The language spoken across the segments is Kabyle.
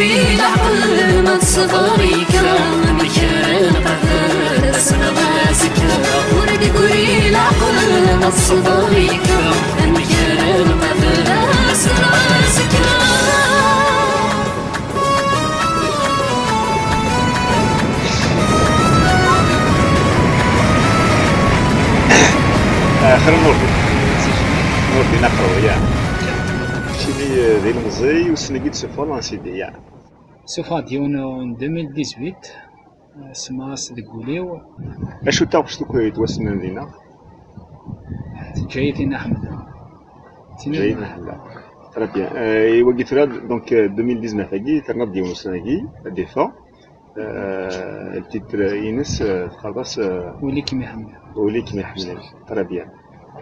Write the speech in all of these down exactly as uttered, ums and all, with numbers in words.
Leɛqel ma d ṣṣber ikka, amek ara nqabel asneɣ azekka. Ur d-gri leɛqel ma d ṣṣber ikka, amek ara nqabel asneɣ azekka. Axir n Nurdin. Nurdin Aqerwa, ya. Keččini, eh, d ilemẓi, ussan-agi d-tessufɣeḍ un C D, ya. Sufɣeɣ-d yiwen en deux mille dix-huit, eh, semmaɣ-as deg wul-iw. Acu d taɣect akk yettwassnen dinna? Teǧǧa-yi tin aḥemmleɣ. Tin Teǧǧa-yi tin aḥemmleɣ. Très bien. Eh, i wagi tura, donc, eh, deux mille dix-neuf-agi, terniḍ-d yiwen ussan-agi, ad d-iffeɣ. Eh, le titre-ines, eh, teqqareḍ-as, eh, Ul-ik mi ḥemmleɣ. Ul-ik mi ḥemmleɣ. Très bien.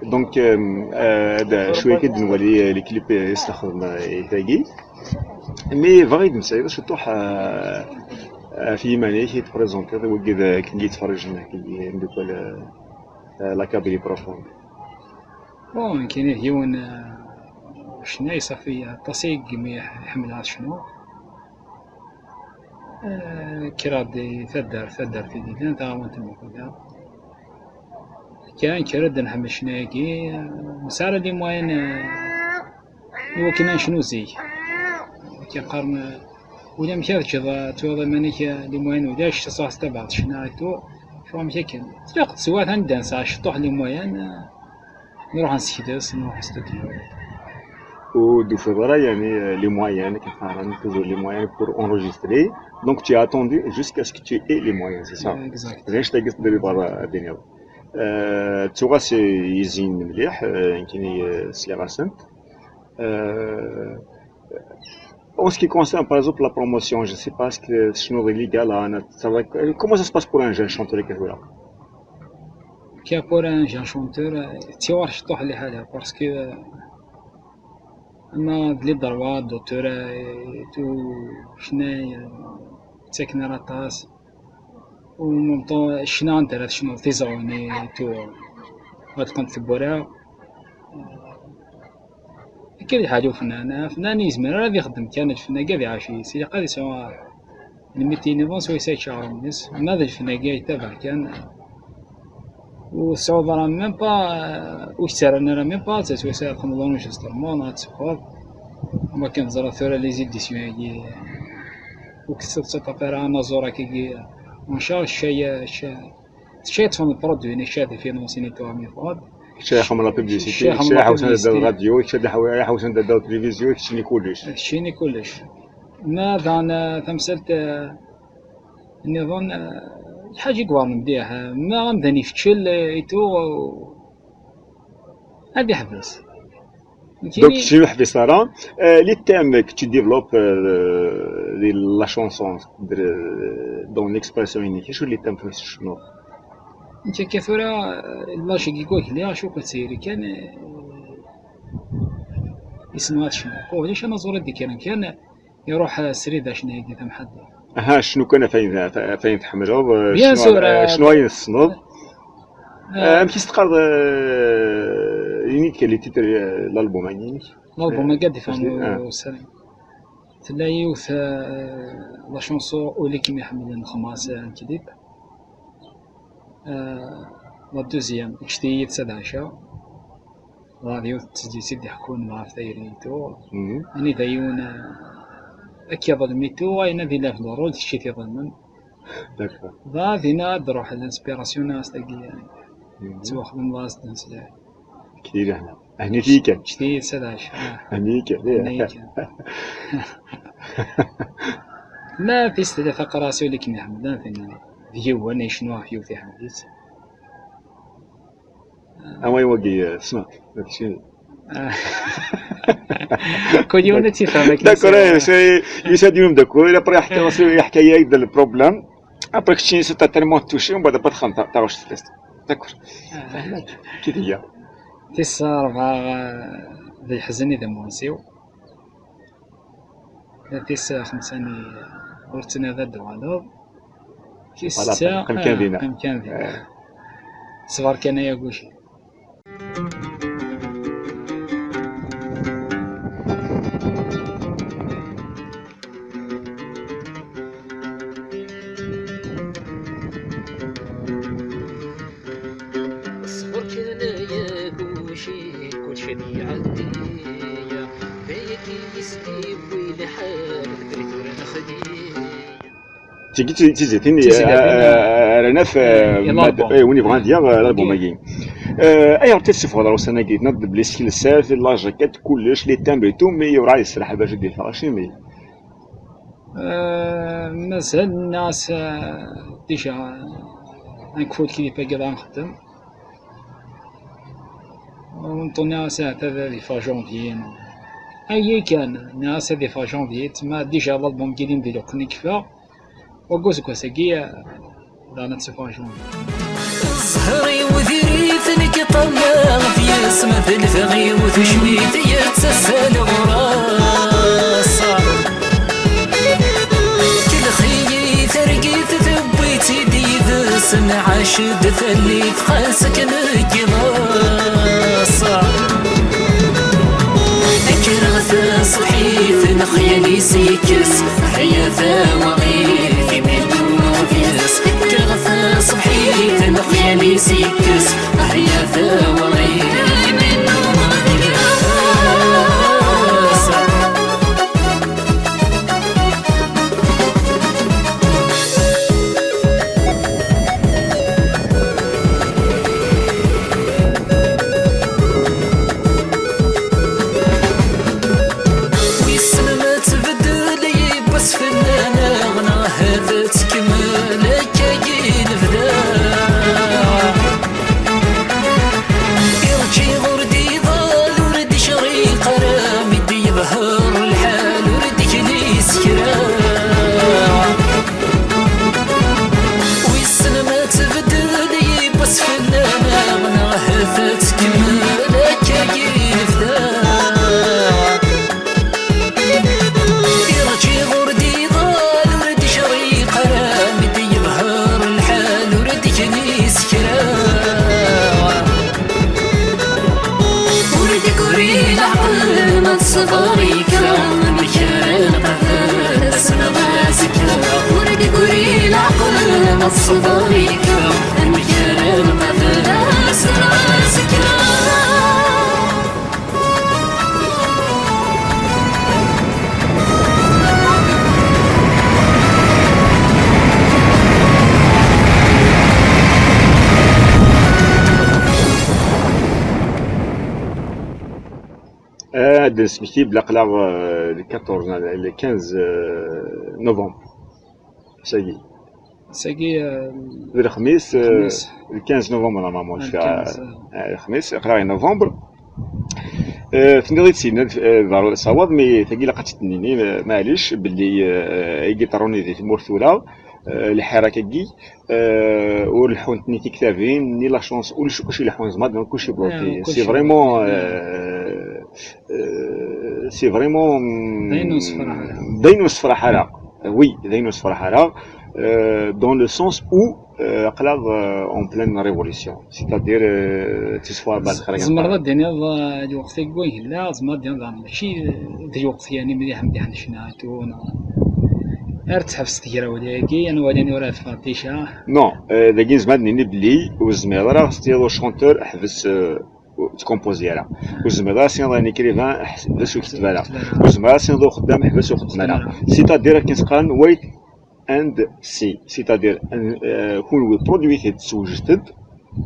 Donc, euh, euh, da, cwiya kan ad nwali, euh, les clips, euh, i s-nexdem, euh, i tagi. Mais bɣiɣ ad d-nsayeḍ ciṭuḥ, euh, ɣef yiman-ik, i tprezentiḍ i wigad, euh, akken i yettferrijen, akken i imeddukal, euh, euh, La Kabylie Profonde. Bon, nekkini d yiwen, euh, ucennay, ṣafi aṭas i yegmi ḥemmleɣ ad cnuɣ. Eh, kkreɣ-d i taddart, taddart i d-yellan, taɣawant n Makuda. Kan, kker-d nḥemmel ccna-agi, eh, nesɛa ara les moyens, eh, i wakken ad necnu zik. Akken qqaren, eh, ulamek ad teččeḍ, eh, ad twiḍ iman-ik, eh, les moyens ulac, taṣaḥ tettabaɛeḍ ccna et tout. Ffeɣ amek akken. Tlaq teswiɛt anda nesɛa ciṭuḥ les moyens, eh, Nruḥ ad nsekles, nruḥ ad studio. Ur d-tufiḍ ara, yani, les moyens, akken qqaren, toujours les moyens pour enregistrer. Donc, tu as attendu jusqu'à ce que tu aies les moyens, c'est ça? Exact. D acu tagi tedriḍ ara ad d-tiniḍ. Euh, ttuɣas yizin mliḥ, euh, nekkini, euh, sliɣ-asent. Euh, En ce qui concerne, par exemple, la promotion, je sais pas, est-ce que c'est illégal, hein, ça va, comment ça se passe pour un jeune chanteur, Kafura? Kafura, un jeune chanteur, euh, tu vois, je dois aller, parce que, euh, on a des droits d'auteur, euh, et tout, je n'ai, euh, c'est qu'une ratas. En même temps, je n'ai un intérêt, je n'ai des années et tout, euh, ما تكون في برا. Akka d lḥal ufennan. Afennan yezmer ara ad ixdem kan lfenn-agi ad iɛac yis. Ilaq ad yesɛu lmiti niḍen swayes ad yečč aɣrum-is. Ma d lfenn-agi ad yetabaɛ kan, ur tesɛuḍ ara même pas, ur k-ttarran ara même pas, swayes ad txedmeḍ enregistrement, ad teffɣeḍ. Am wakken teẓriḍ tura les éditions-agi, ur k-tettaṭṭaf ara anaẓur akkagi en charge, cca, cca, Kečč ay yeṭṭfen lpṛudwi-nni, kečč ay t-ifinansin i tuɣam yeffeɣ-d. Kečč ay ixedmen la publicité, kečč ay iḥewsen ad d-taweḍ radio, kečč ay iḥewsen ad d-taweḍ tilivizyu, keččini kullec. Keččini kullec. Ma daɣen, eh, tamsalt, eh, nniḍen, eh, lḥaǧa i iweɛren mliḥ, eh, ma amdan ifeččel, eh, i tuɣ, eh, ad iḥbes. Donc, tu ne fais ça là. Euh, les thèmes que tu développes, euh, de la chanson, de, dans l'expression unique, quels sont les thèmes que tu chantes? Nekk akka tura, eh, lmajik i wagli, acu kan tayri kan, eh, yessneɣ ad cnuɣ. Ulac anaẓur i d-ikkren kan, iruḥ, eh, srid acnay di tamḥadda. Aha, cnu kan ɣef ayen, ɣef ayen tḥemmleḍ, eh, bien sûr, eh, cnu ayen tessneḍ. Eh, amek i s-teqqareḍ, eh, ini-d kan les titres, eh, l'album-agi-inek? L'album-agi ad d-iffeɣ s-, ah. Tella yiwet, eh, la chanson Ul-ik mi ḥemmleɣ, nexdem-as, eh, un clip. Eh, la deuxième, Ǧǧet-iyi-d s ad ɛaceɣ. Dɣa d yiwet n tezlit i d-iḥekkun ɣef tayri i tuɣ. Mhm. Anida yiwen, eh, ad k-iḍlem i tuɣ, ayen ad ilaf le rôle, d kečč i t-iḍelmen. D'accord. Dɣa dinna ad d-ruḥ l'inspiration-as tagi. Mhm. Ttwaxdem dɣa s-d-nesla. Kti lehna. Hni-yi kan. Kti s ad ɛaceɣ. Ah. Hni-yi kan. Hni-yi kan. Ma tis tlata qras Ul-ik mi ḥemmleɣ, tin d yiwen yecnu ɣef yiwet iḥemmel-itt. Awa wagi, eh, ssneɣ, ma tecfiḍ. Ah. Kul yiwen ad tt-ifhem akken. D'accord, eh, c'est, yusa-d yiwen d'accord, après yeḥka, yeḥka-yi-d le problème. Après keččini c'est tellement touché, ومن بعد après txedmeḍ ta-, taɣect fell-as. D'accord. Ah. Fehmeɣ. Kif iga. Tis rebɛa, eh, d leḥzen i d amwansiw. Tis xemsa-nni ur ttnadi ad d-tuɣaleḍ. Tis setta, qqim kan dinna. Qqim kan dinna. Eh. Ṣber kan ay aguci. Tigi d tizitin ara naf win yebɣan ad yaɣ lalbum-agi. Ayɣer tt-id-tessufɣeḍ ɣer ussan-agi? Tenniḍ-d belli s tlessat, la jaquette, kullec, les timbres et tout, mais ur ɛad yesraḥ bac ad d-yeffeɣ acimi? Mazal nniɣ-as déjà nekfu lkilip-agi ad nxeddem. Nniɣ-as ahat ad yeffeɣ janvier. Aya kan, nniɣ-as ad yeffeɣ janvier, tma déjà lalbum-agi d imdi lweqt-nni yeffeɣ. Wagi useggas-agi, daɣen ad teffeɣ janvier. Zzher-iw diri-t nekk ṭṭalleɣ deg-s, ma d lfeɣ-iw tecmi-t yettazal ɣur-s. Kellex-iyi targit tewwi-tt-id yid-s, nɛac-d tallit ɣas akken deg yiḍes. Kkreɣ taṣebḥit lexyal-is yekkes, ḥya tawaɣit imi d-uɣ deg-s. Kkreɣ taṣebḥit lexyal-is yekkes, ḥya tawaɣit imi d-uɣ deg-s. Wissen ma tbeddel yiwwas fell-aneɣ, neɣ ahat ad tkemmel akkagi lebda. Iḍ-agi ur d-iḍal, ur d-icɣiq ara, mi d-yeḍher lḥal, ur d-ikli s kra. Wissen ma tbeddel yiwwas fell-aneɣ, neɣ ahat ad tkemmel akkagi lebda. Iḍ-agi ur d-iḍal, ur d-icɣiq ara, mi d-yeḍher lḥal, ur d-ikli s kra. Ur d-igri leɛqel ma teṣber ikra, amek ara nqabel ass neɣ azekka? Ur d-igri leɛqel ma teṣber ikra, amek ara nqabel ass neɣ azekka? Ad d-nesmekti belli aql-aɣ, euh, le quatorze, le quinze, euh, novembre. Sagi. Sagi, euh, d lexmis, euh, lexmis. Le quinze novembre, normalement, ah, le quinze, euh, lexmis, aql-aɣ i novembre. Euh, tenniḍ-id sin, euh, berru ṣṣawab, mi tagi ilaq ad tt-id-nini, euh, maɛlic, belli, euh, igiṭaruni di tmurt tura, euh, lḥirak-agi, euh, ur leḥḥunt ni tiktabin, ni la chance, ulac kuci leḥḥun zma, donc kuci bloqué. Ah, c'est vraiment, euh, euh, c'est vraiment, mm, d ayen ur nessefraḥ ara. D ayen ur nessefraḥ ara. Oui, d ayen ur nessefraḥ ara. Euh, dans le sens où, euh, aql-aɣ, euh, en pleine révolution. C'est-à-dire, euh, tisfar bad xra. Tzemreḍ ad d-tiniḍ, euh, lweqt-agi yella, tzemreḍ ad d-tiniḍ daɣen mačči d lweqt yani mliḥ, mliḥ n ccna et tout, neɣ ar teḥbes tegrawla-agi, anwa d ura teffeɣ déjà. Non, euh, dagi nezmer ad nini belli ur tezmireḍ ara ad s-tiniḍ au chanteur ḥbes, euh, ur tkompozi ara. Ur tezmireḍ ara ad s-tiniḍ i un écrivain ḥbes ur ketteb ara. Ur tezmireḍ ara ad s-tiniḍ i uxeddam ḥbes ur xeddem ara. C'est-à-dire akken s-qqaren wait and see, c'est-à-dire, euh, kunwi produit-t-id, sewjed-t-id,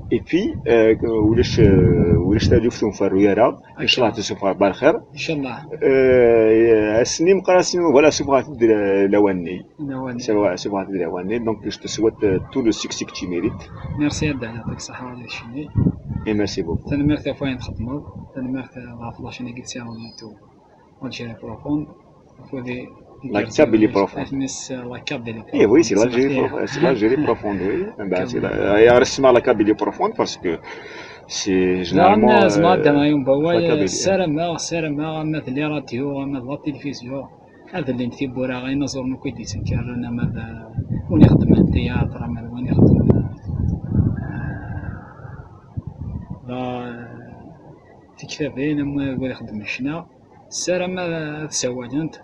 et puis, euh, ulac, euh, ulac taluft ur nferru ara, inchallah ad tessufɣeḍ lxir. Inchallah. Euh, ass-nni meqqar ass-nni, voilà, sufɣeɣ-t-id la-, lawan-nni. Lawan-nni. Sufɣeɣ-t-id lawan-nni, donc je te souhaite, euh, tout le succès que tu mérites. Merci a Dda, yɛṭik ṣṣeḥḥa, ad tcenni. Et merci beaucoup. Tanemmirt ɣef wayen txedmeḍ, tanemmirt ɣef la chaîne-agi tesɛiḍ YouTube. Algérie Profonde, afud i... La Kabylie Profonde. Afmis, euh, la Kabylie Profonde. Eh oui, c'est l'Algérie profonde, c'est l'Algérie profonde, oui. Eh ben, c'est la, il y a la Kabylie Profonde parce que c'est généralement, euh, la Kabylie. Daɣen, euh, Zmar Dda Ayum Bawal, ssarameɣ, ssarameɣ ama d les radios, ama d la télévision, ad llint tiwwura i yinaẓuren akk i d-yettenkaren, ama d, euh, win ixeddmen théâtre, ama d win ixeddmen, euh, la, tiktabin, ama d win ixeddmen ccna. Ssarameɣ ad ssawalent.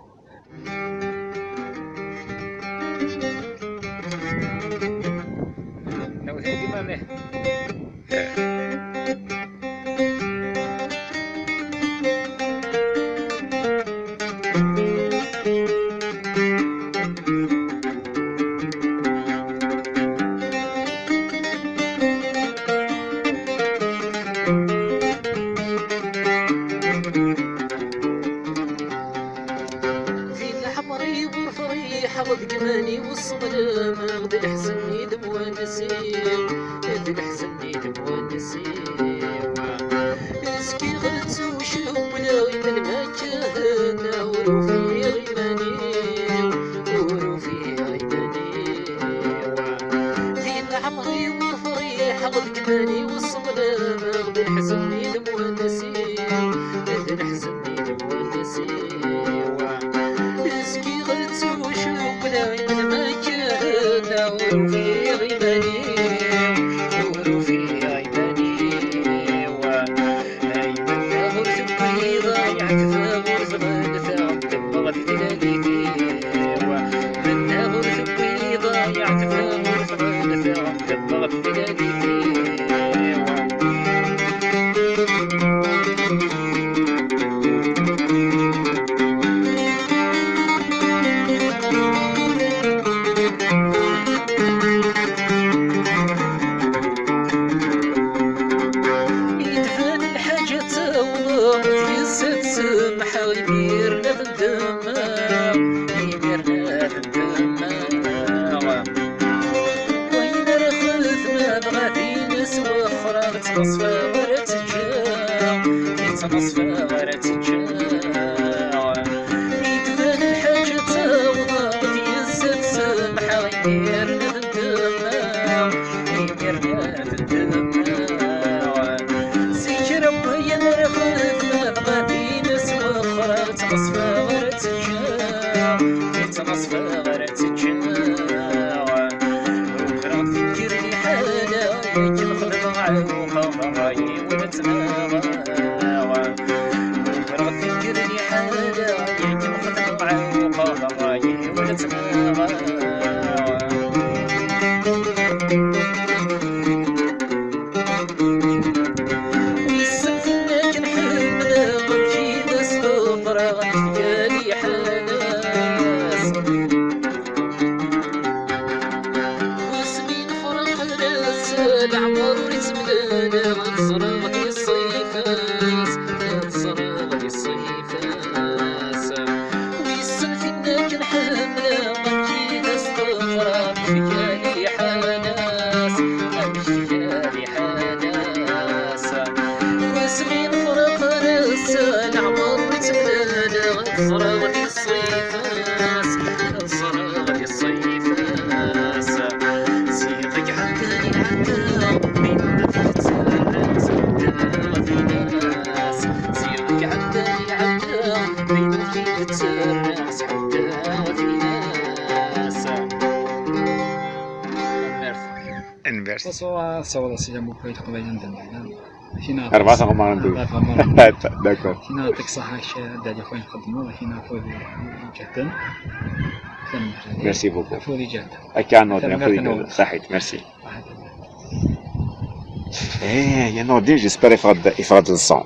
Deg iman-iw ṣeḍlemeɣ, d leḥzen i d mwansiw, d leḥzen i d mwansiw. Zgiɣ ttucewwleɣ, iman ma kehna, ur ufiɣ iman-iw, ur ufiɣ iman-iw. Di leɛmer-iw ur friḥeɣ, deg iman-iw ṣeḍlemeɣ, d leḥzen i d mwansiw, d leḥzen i d mwansiw. Zgiɣ ttucewwleɣ, iman ma kehna, ur ufiɣ iman-iw, ur ufiɣ iman-iw. Ay mennaɣ ur tewwiḍ, ay ɛetbeɣ ur tɣelteɣ, ddmeɣ di tlalit-iw. Mennaɣ ur tewwiḍ, ay ɛetbeɣ ur tɣelteɣ, ddmeɣ di tlalit-iw. Itban lḥaǧa tawḍeḍ, yes ad semḥeɣ, imir la tendemmeɣ, imir la tendemmeɣ. Wayen ara xedmeɣ dɣa din s wexra, ttneṣfeɣ ara tt-ǧǧeɣ, ttneṣfeɣ ara tt-ǧǧeɣ. Itban lḥaǧa tawḍeḍ, yes ad semḥeɣ, imir la tendemmeɣ, imir la tendemmeɣ. Si kra n wayen ara xedmeɣ dɣa din s wexra, ttneṣfeɣ ara tt-ǧǧeɣ, ttneṣfeɣ ara tt-ǧǧeɣ. Ukreɣ tikkelt liḥala, akken xedmeɣ ɛewqeɣ, yiwen ad tnaɣeɣ. Ukreɣ tikkelt liḥala, akken xedmeɣ ɛewqeɣ, yiwen ad tnaɣeɣ. Wissen fell-ak nḥemmel, amek i d as-ḍefreɣ, nefka liḥala-s. Wasmi nefreq ass, leɛmer ur ittemlal, ad ẓreɣ di ṣṣif-as, ad ẓreɣ di ṣṣif-as. Wissen fell-ak nḥemmel, amek i d as-ḍefreɣ, nefka liḥala-s, amek tga liḥala-s. Wasmi nefreq ass, leɛmer ur ittemlal, ad ẓreɣ di ṣṣif-as, ad ẓreɣ di ṣṣif-as. Ziɣ iɛedda, iɛedda, mi nella di tterras, ḥuddeɣ di nas. Ziɣ iɛedda, iɛedda, mi nella di tterras, ḥuddeɣ di nas. Tanemmirt. Tanemmirt. Taswiɛt, ssawḍeɣ s yam ukayt qbaylen d nehna. Kina أربعة غمار ندوي. أربعة غمار ندوي. D'accord. Kina يعطيك الصحة، كي دادي خويا نقدمو، كنا فوز جدا. Merci beaucoup. فوز جدا. أكا نوض، فوز جدا. صحيت، merci. إيه، يا نوضي، j'espère يفرد، يفرد الصون.